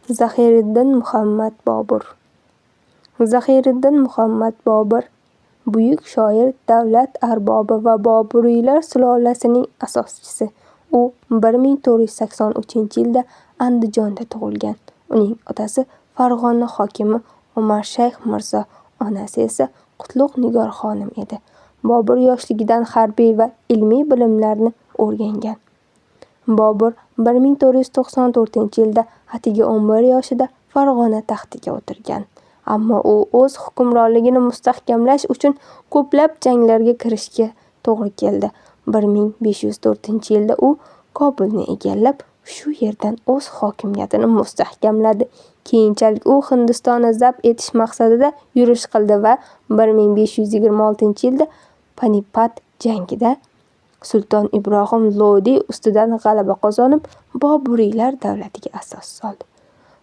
Zahiriddin Muhammad Bobur. Zahiriddin Muhammad Bobur buyuk shoir, davlat arbobi va Boburiylar sulolasining asoschisi. U 1483-yilda Andijonda tug'ilgan. Uning otasi Farg'ona hokimi Umarshayx Mirzo, onasi esa Qutlug' Nigor xonim edi. Bobur yoshligidan harbiy va ilmiy bilimlarni o'rgangan. Bobur 1494-yilda atigi 11 yoshida Farg'ona taxtiga o'tirgan. Ammo u o'z hukmronligini mustahkamlash uchun ko'plab janglarga kirishga to'g'ri keldi. 1504-yilda u Kobulni egallab, shu yerdan o'z hokimiyatini mustahkamladi. Keyinchalik u Hindistonni zabt etish maqsadida yurish qildi va 1526-yilda Panipat jangida Sulton Ibrohim Lodiy ustidan g'alaba qozonib, Boburiylar davlatiga asos soldi.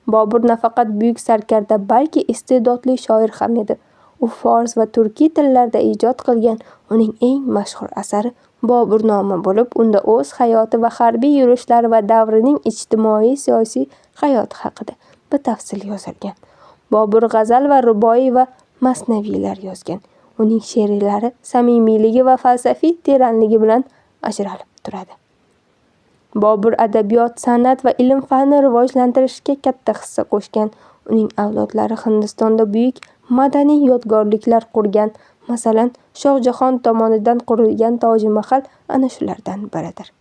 Bobur nafaqat buyuk sarkarda, balki iste'dodli shoir ham edi. U fors va turkiy tillarda ijod qilgan. Uning eng mashhur asari Boburnoma bo'lib, unda o'z hayoti va harbiy yurishlari va davrining ijtimoiy-siyosiy hayoti haqida batafsil yozilgan. Bobur g'azal va ruboiy va masnaviylar yozgan. Uning she'rlari samimiyligi va falsafiy teranligi bilan ajralib turadi. Bobur adabiyot, san'at va ilm-fanni rivojlantirishga katta hissa qo'shgan. Uning avlodlari Hindistonda buyuk madaniy yodgorliklar qurgan. Masalan, Shohjahon tomonidan qurilgan Toji Mahal ana shulardan biridir.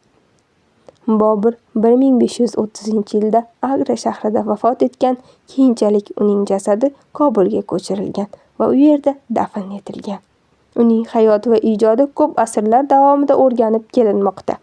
Bobur 1530-yilda Agra shahrida vafot etgan, keyinchalik uning jasadi Kobulga ko'chirilgan va u yerda dafn etilgan. Uning hayoti va ijodi ko'p asrlar davomida o'rganib kelinmoqda.